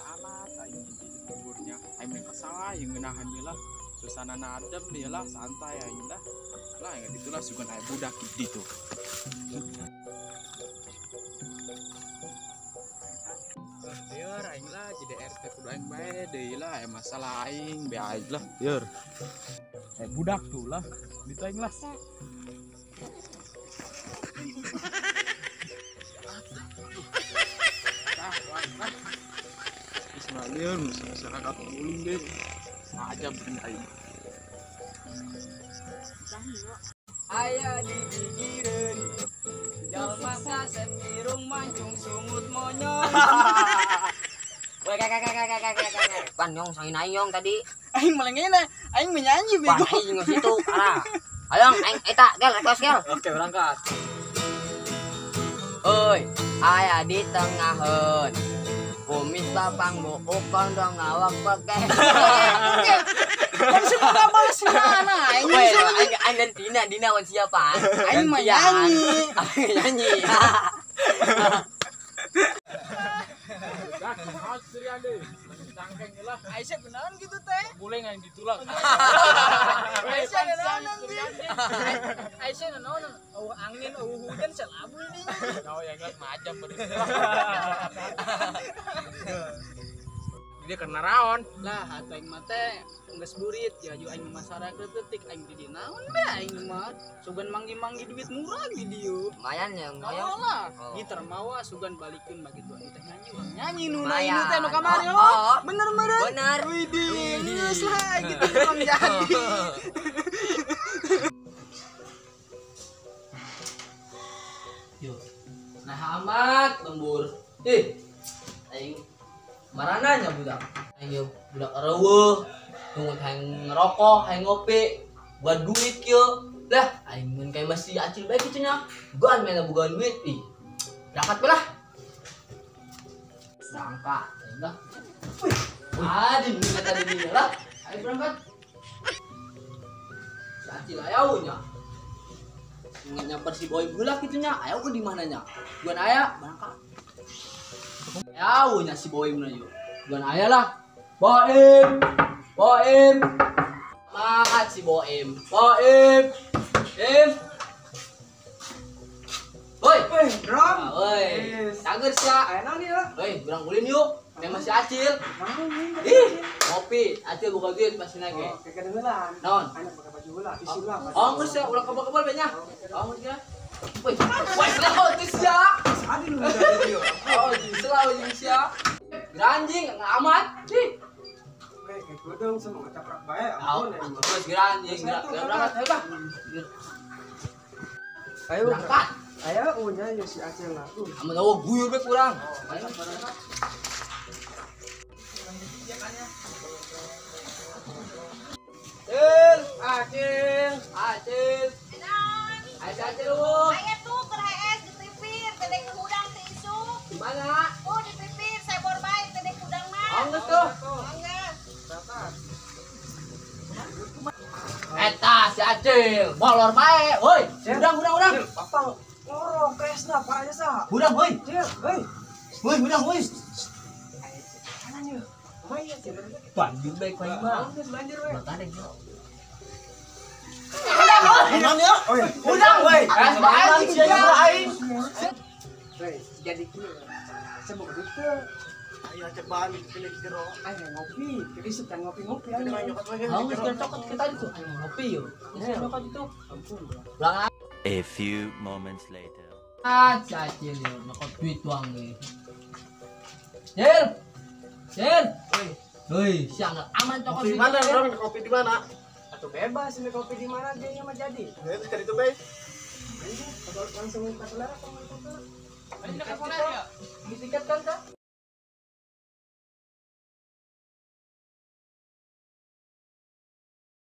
Amat aing di lembur nya. Aing mending ke sawah yang ngeunahan ieu lah. Suasana adem ieu lah, santai aing lah. Lah yang gitulah sugan aya budak di ditu. Lieur aing lah jadi RT kudu aing bae deui lah aya masalah aing be aing lah lieur. Eh budak tuh lah ditu aing lah. Tah, lah. Geus lieur masyarakat ulun deh. Aja bener aing. Aya di gigireun jalma kasep irung mancung sungut monyong. Woi, kak kak kak kak kak kak. Pan yong sangin aing yong tadi. Aing melengena, aing menyanyi bego. Pan aing geus itu, arah. Ayo aing eta gel request gel. Oke, berangkat. Oi, aya di tengaheun. Kumis lapang buuk kondong awak peke. Kan semua balas mana aing. Woi, aing aing Dina Dina wan siapa? Aing mah nyanyi. Aing nyanyi. Aisyah kenalan gitu teh. Boleh nggak ditulak? Aisyah kenalan sih. Aisyah kenalan. Oh angin, oh hujan selabu ini. Kau yang nggak macam dia kena raon. Lah atuh aing mah teh geus burit ya ju aing masyarakat detik aing di naon be aing mah. Sugan manggi-manggi duit murah di dieu. Lumayan ya, lumayan. Lah, gitar mawa sugan balikeun bagi tuan teh nyanyi urang nyanyi nu nu teh nu kamari. Oh, bener meureun. Bener. Widih, geus lah gitu urang jadi. Yo. Nah amat lembur. Ih. Aing marananya budak. Aing budak reueuh, nungut hayang ngerokok, hayang ngopi, buat duit kieu. Lah, aing mun kayak masih acil bae kitu nya. Bukan main boga duit ih. Berangkat lah. Berangkat, aing lah. Wih, adi mun tadi dia lah. Aing berangkat. Si acil aya nya. Nyamper si boy gula kitu nya. Aya di mananya? Bukan aya, berangkat. Yaunya si Boim na yuk. Bukan ayah lah. Boim. Boim. Makat si Boim. Boim. Im. Woi. Woi, Rom. Woi. Cager sia. Aya naon ieu? Woi, urang ulin yuk. Memang si Acil. Ih, ngopi. Acil buka duit pasti nage. Oh, kedengeran. Naon? Anak pakai baju heula, isi lah. Oh, geus ya, ulah kebal-kebal be nya. Oh, geus ya. Woi, woi, selalu tuh sia. Adi lu udah Oh, selalu jeung sia. Geranjing amat. Ih. Weh, kayak godong sama ngecaprak bae. Ampun ya. Terus geranjing, berangkat ayo, Bang. Ayo berangkat. Ayo unya ya si Acil lah. Amun eueuh guyur bae kurang. Ayo berangkat. Acil, Acil, Acil. Ayo Acil eueuh. Aya tuh keur hees di pipir, teh hudang teh isuk. Di mana? Oh, di pipir sebor bae teh hudang mah. Oh, geus tuh. Geus. Eta si Acil, molor bae. Woi, hudang hudang hudang. Papa ngorong kresna parahnya sa. Hudang woi. Cil, woi. Woi, hudang woi. Kanan yeuh. Lumayan sih. Banjir bae ku aing mah. Geus banjir we. Makane yeuh. Udang ya? Udang woi. Aing. Woi, jadi kieu. Sebab itu Ayo cobaan pilih jero. Ayo ngopi, jadi suka ngopi-ngopi aja. Oh, geus cokot kita itu. Ayo ngopi yo. Geus cokot itu. Ampun. Berangkat. A few moments later. Ah, Acil yo, nyokot duit doang nih. Cil. Cil. Woi, Woi, siang aman cokot Di mana, Bro? Kopi di mana? Atau bebas ini kopi di mana dia mah jadi. Ya, tadi itu, Bay. Langsung ke selera apa mau Ini tiket kan, Kak?